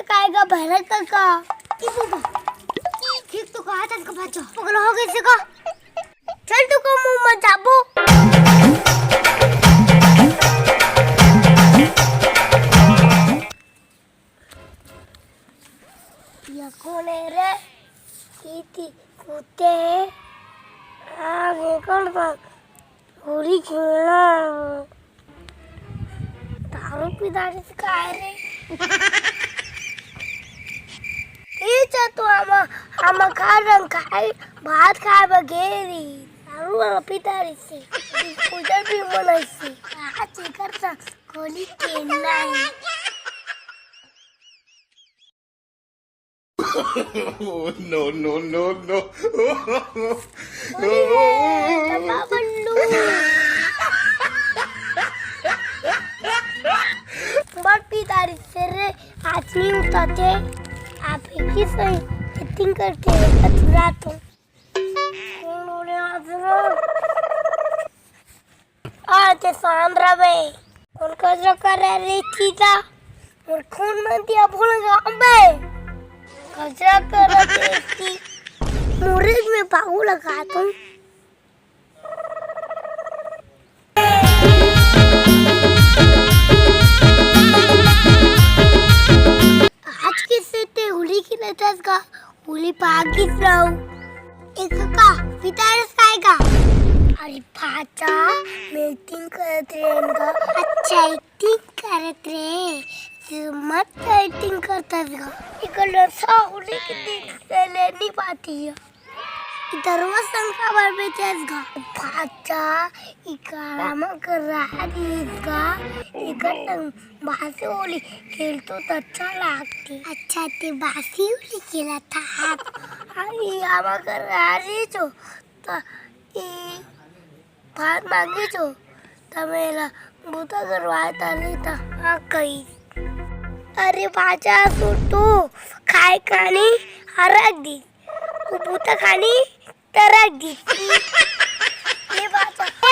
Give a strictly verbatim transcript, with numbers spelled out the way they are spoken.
काय गा भैरत का का? ई बाबा, ठीक तो कहा था इसका बच्चा। पगला हो गया इसका। चल तू का मुंह मत जाबो। या कोन हे रे? इति कुत्ते। आ, ये कोन बा? होली खेलना। दारू पी दारू से काय रे? ई च तो हम, हम खा रंग खाए, भात खाए बगेरी। दारू वाला पी दारू से। उधर भी मन ऐसे। आज एकर संग होली खेलना है। Oh, no, no, no, no. अरे, डब्बा बल्लू। बड़ पिटारी से रे, आज नहीं उठाते। आप एक ही सही एक्टिंग करके रखत रात हो। कौन हो रे आज रे? आज शांत रह बे। कौन कचरा कर रहा रे चीता? मोर खून में दिया भूल गया बे। कचरा कर रहा रे की। मुर्ग में पाऊ लगा तुम। आज किसे ते होली खेलत हस का? होली पाकिस रहू। एक का पितारस काय का? अरे भाचा, मैं एक्टिंग करत रहे इनका। अच्छा, एक्टिंग करत रहे। तू मत एक्टिंग करत हस का। इकर नशा होली के दिन से ले नहीं पाती है। इधर वो शंका बर बेचेस गा। भाचा, इकारा म कर रहा है इसका। इकर संग बासी होली खेल तो अच्छा लागते। अच्छा, ते बासी होली खेला था आप? अरे, आमा कर रहा है जो, तो ई भात मांगी जो, त मेला बूता करवाए ताले त आ गई। अरे भाचा, सुन तू, खाए खानी हरक दी। वो बूता खानी तरक दी। ये बात है।